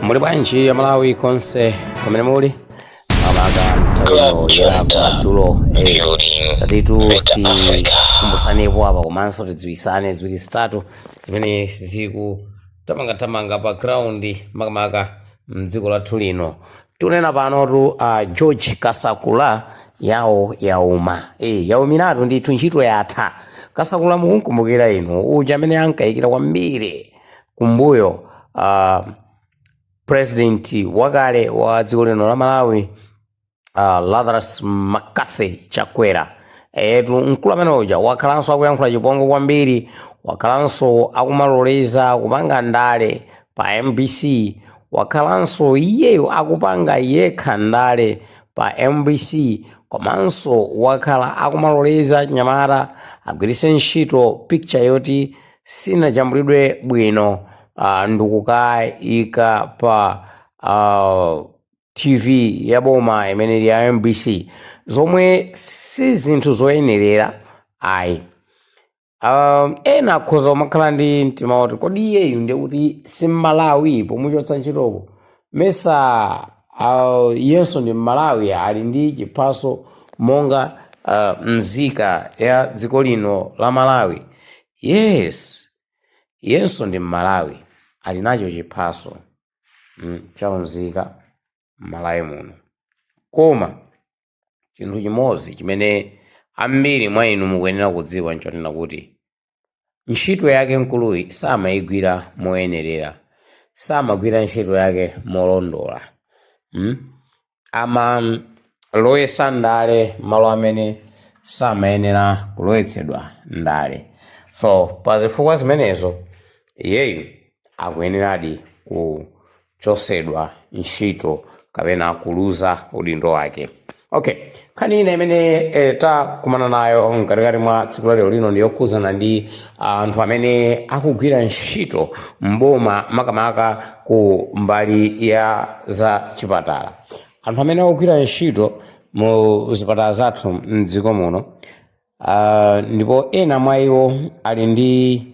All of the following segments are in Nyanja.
Muli bwanji Amalawi konse pamene muli, makamaka nthawi ino ya kumadzulo? Tatitu tikumbusanepo apa komanso tidziwisane ziwiri zitatu zimene zikutamangatamanga pa ground, makamaka mdziko lathu lino. Tikunena panotu, George Kasakula yawo yauma, yaumiratu ndithu, ntchito yatha. Kasakula mukunkumbukira inu, uja amene ankayikira kwambiri kumbuyo president wakale wa dziko lino la Malawi, Lazarus McCarthy Chakwera. Etu, mkulu amene uja wakhalanso akuyankhula chipongwe kwambiri, wakhalanso akumaloleza kupanga ndale pa MBC, wakhalanso iyeyo akupanga yekha ndale pa MBC, komanso wakhala akumaloleza nyamata agwiritse ntchito picture yoti sinajambulidwe bwino ndikukayika pa TV ya boma imene ili ya MBC, zomwe si zinthu zoyenerera ayi. Ena akhoza kumakhala ndi mtima woti, kodi iyeyu ndiye kuti si Mmalawi pomuchotsa ntchitoko? Mesa iyenso ndi Mmalawi, ali ndi chiphaso monga mzika ya dziko lino la Malawi? Yes, iyenso ndi Mmalawi, ali nacho chiphaso cha unzika m'Malawi muno. Koma chinthu chimodzi chimene ambiri mwa inu mukuyenera kudziwa nchonena kuti ntchito yake mkuluyi samayigwira moyenerera, samagwira ntchito yake molondola, Amalowetsa ndale malo amene samayenera kulowetsedwa ndale. So pa zifukwa zimenezo iyeyu akuyeneradi kuchosedwa ntchito kapena kuluza udindo wake. Okay, nkhani ina imene takumana nayo mkatikati mwa tsiku la lero lino ndi yokhuzana ndi anthu amene akugwira ntchito mboma, makamaka ku mbali ya za chipatala. Anthu amene akugwira ntchito mu zipatala zathu mdziko muno, ndipo ena mwa iwo ali ndi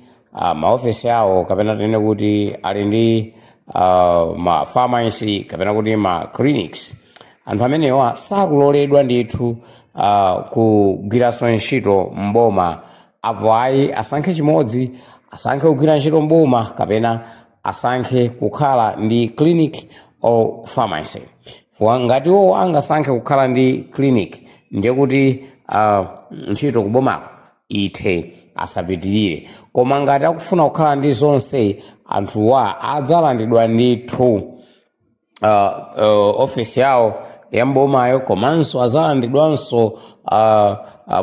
maofesi awo, kapena tinene kuti ali ndi ma pharmacy kapena kuti ma clinics, anthu amenewa sakuloledwa ndithu kugwiranso ntchito mboma. Apo ayi, asankhe chimodzi: asankhe kugwira ntchito mboma kapena asankhe kukhala ndi clinic or pharmacy. Ngati iwo angasankhe kukhala ndi clinic, ndiye kuti ntchito kubomako ithe, asapitirire. Koma ngati akufuna kukhala ndi zonse, anthuwa adzalandidwa ndithu office yawo ya mbomayo, komanso adzalandidwanso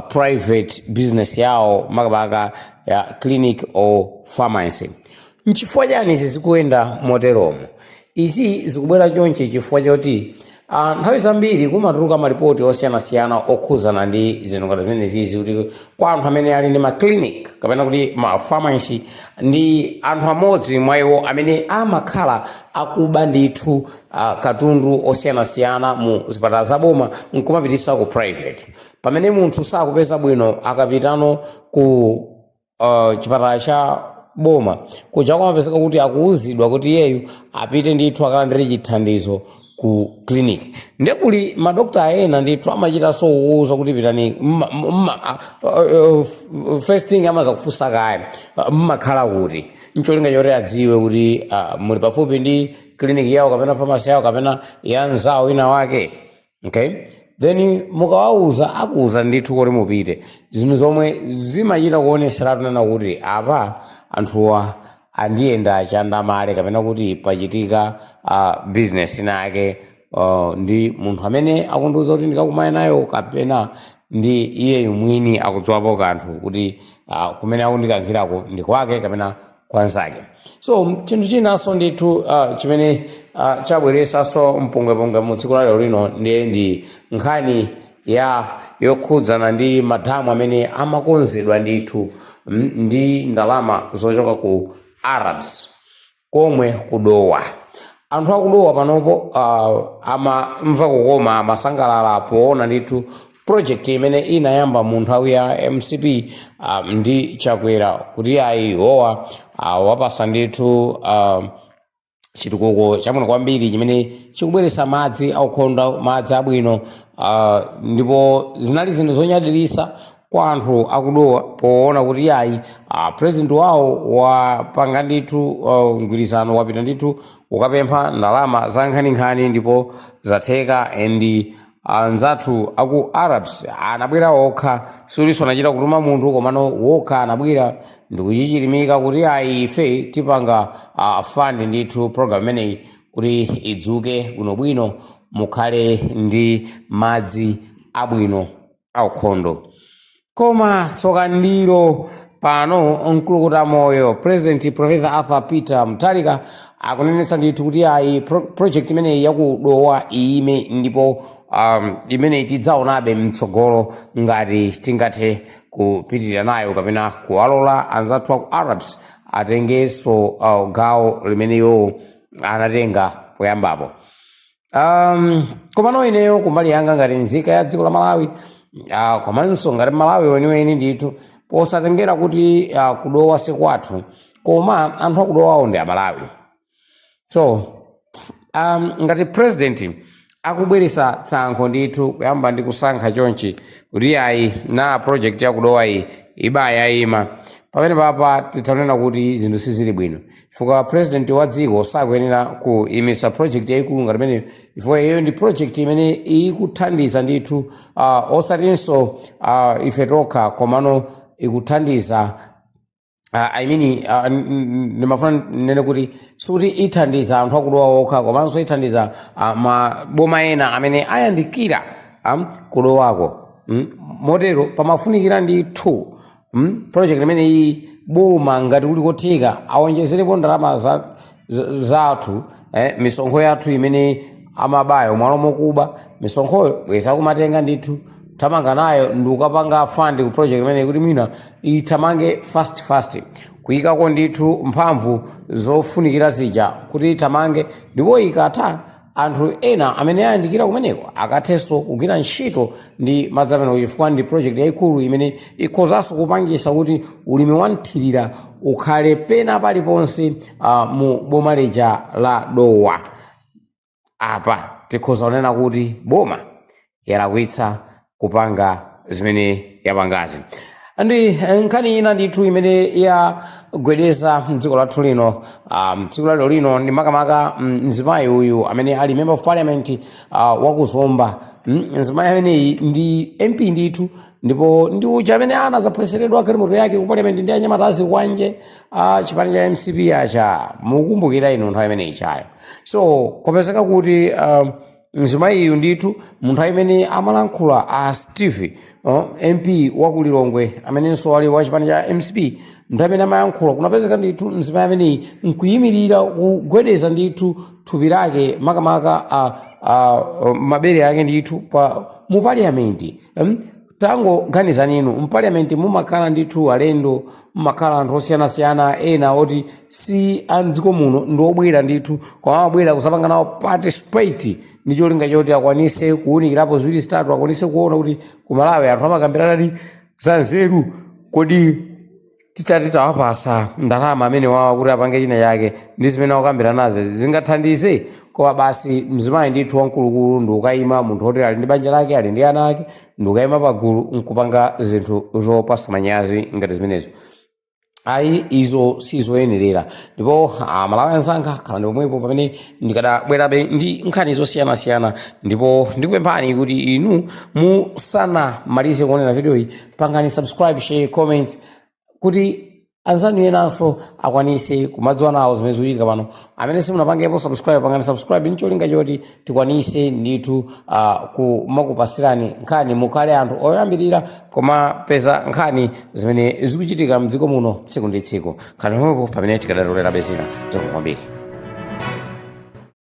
private business yawo, makamaka ya clinic or pharmacy. Nchifukwa chani izi zikuyenda moteromo? Izi zikubwera chonchi chifukwa choti nthawi zambiri kumatuluka malipoti osiyanasiyana okhuzana ndi zinthu ngati zimenezi, kuti kwa anthu amene ali ndi ma clinic kapena kuti ma pharmacy, ndi anthu amodzi mwa iwo amene amakhala akuba ndithu katundu osiyanasiyana mu zipatala zaboma nkumapitisa ku private. Pamene munthu sakupeza bwino, akapitano ku chipatala cha boma kuja, kumapezeka kuti akuwuzidwa kuti iyeyu apite ndithu akalandire chithandizo ku clinic. Ndiye kuli madokta ena ndithu amachitanso kuwuza kuti pitani first thing amaza kufunsa kaya mmakhala kuti, ncholinga choti adziwe kuti muli pafupi ndi clinic yawo kapena pharmacy yawo kapena ya nzawo ina wake. Okay, then mukawauza, akuuza ndithu kuti mupite, zinthu zomwe zimachita kuoneseratu nena kuti apa anthuwa andiyenda chandamale kapena kuti pachitika business inake ndi munthu amene akundiuza kuti ndikakumane nayo, kapena ndi iyeyu mwini akudziwapo kanthu kuti kumene akundikankhirako ndi kwake kapena kwanzake. So chinthu chinanso ndithu chimene chabweresanso mpungwepungwe mu tsiku la lero lino ndiye ndi nkhani ya yokhudzana ndi madamu amene amakonzedwa ndithu ndi ndalama zochoka ku Arabs komwe kudowa. Anthu akudowa panopo amamva kukoma, amasangalala poona ndithu project imene inayamba mu nthawi ya MCP ndi Chakwera, kuti ayi, iwowa wapasa ndithu Chitukuko chabwino kwambiri chimene chikubweretsa madzi aukhondo, madzi abwino, ndipo zinali zinthu zonyadilisa kwa anthu akudowa poona kuti ayi, president wawo wapanga ndithu mgwirizano, wapita ndithu ukapempha ndalama za nkhaninkhani ndipo zatheka. And anzathu aku Arabs anabwera okha, sikutinso anachita kutuma munthu, komano wokha anabwera ndikuchichilimika kuti ayi, ife tipanga fund ndithu program imeneyi kuti idzuke bwinobwino, mukhale ndi madzi abwino aukhondo. Koma tsoka ndilo pano, mkulukuta moyo President Professor Arthur Peter Mutharika akunenetsa ndithu kuti ayi, project imeneyi yakudowa iyime, ndipo imeneyi tidzaonabe mtsogolo ngati tingathe kupitirira nayo kapena kuwalola anzathu aku Arabs atengenso gawo limene iwo anatenga poyambapo. Komano ineyo kumbali yanga ngati nzika ya dziko la Malawi, komanso ngati Malawi weniweni ndithu, posatengera kuti kudowa sikwathu, koma anthu akudowawo ndi Amalawi. So ngati president akubweresa tsankho ndithu kuyamba ndi kusankha chonchi kuti ayi, na project yakudowa iyi ibaya ima pamene papa, tithanena kuti zinthu sizili bwino, chifukwa president wa dziko sakuyenera kuimisa project yayikulu ngati imeneyo, chifukwa iyo ndi project imene ikuthandiza ndithu, osatinso ife tokha, komano ikuthandiza, I mean, ndimafuna nene kuti sikuti ithandiza anthu akudowa okha, komanso ithandiza maboma ena amene ayandikira kudowako. Motero pamafunikira ndithu project imene iyi boma ngati kuli kotheka awonjezerepo ndalama zathu, misonkho yathu imene amabayo mwalo mokuba misonkhoyo, bweza kumatenga ndithu thamanga nayo ndi ukapanga fund ku project imene kuti mwina ithamange fast fast, kuyikako ndithu mphamvu zofunikira zija kuti ithamange, ndipo ikatha anthu ena amene ayandikira kumeneko akathenso kugwira ntchito ndi madzi amenewo, chifukwa ndi project yayikulu imene ikhozanso kupangisa kuti ulimi wanthirira ukhale pena paliponse mu boma lija la Dowa. Apa tikhoza kunena kuti boma yalakwitsa kupanga zimene yapangazi. Ndi nkhani ina ndithu imene yagwedeza mdziko lathu lino, tsiku lalero lino, ndi makamaka mzimayi uyu amene ali member of parliament wakuzomba. Mzimayi ameneyi ndi MP ndithu, ndipo ndi uja amene anazapweseredwa galimoto yake ku parliament ndi anyamata azikwanje a chipani cha MCP acha. Mukumbukira inu nthawi imeneyi chayo? So kopezeka kuti mzimayiyu ndithu munthu amene amalankhula a Steve, MP wakulilongwe amenenso ali wa chipani cha MCP, munthu amene amayankhula kunapezeka ndithu mzimayi ameneyi nkuyimirira kugwedeza ndithu thupi lake, makamaka mabere ake ndithu pa mu parliament. Tangoganizani inu, mpaliamenti mumakhala ndithu alendo, mumakhala anthu osiyanasiyana, ena oti si a mdziko muno, ndi obwera ndithu, koma amabwera kusapanga nawo participate ndi cholinga choti akwanise kuwunikirapo ziwiri zitatu, akwanise kuona kuti ku Malawi anthu amakambirana za nzeru. Kodi titati tawapasa ndalama amene wawa kuti apange china chake ndi zimene akukambirana nazo zingathandize? Koma basi, mzimayi ndithu wamkulukulu ndi ukayima, munthu woti ali ndi banja lake, ali ndi ana ake, ndi ukayima pagulu nkupanga zinthu zopasa manyazi ngati zimenezo, ayi, izo sizoyenerera. Ndipo Amalawi anzanga, khalani pomwepo pamene ndikadabwerabe ndi nkhani zosiyanasiyana. Ndipo ndikupemphani kuti inu musanamalize kuonera video iyi, pangani subscribe, share, comment kuti anzanu enanso akwanise kumadziwa nawo zimene zikuchitika pano. Amene simunapangepo subscribe, pangani subscribe ncholinga choti tikwanise ndithu kumakupasirani nkhani, mukhale anthu oyambirira kumapeza nkhani zimene zikuchitika mdziko muno tsiku ndi tsiku. Khalani pomwepo pamene tikadatolera zina zomwe kwambiri.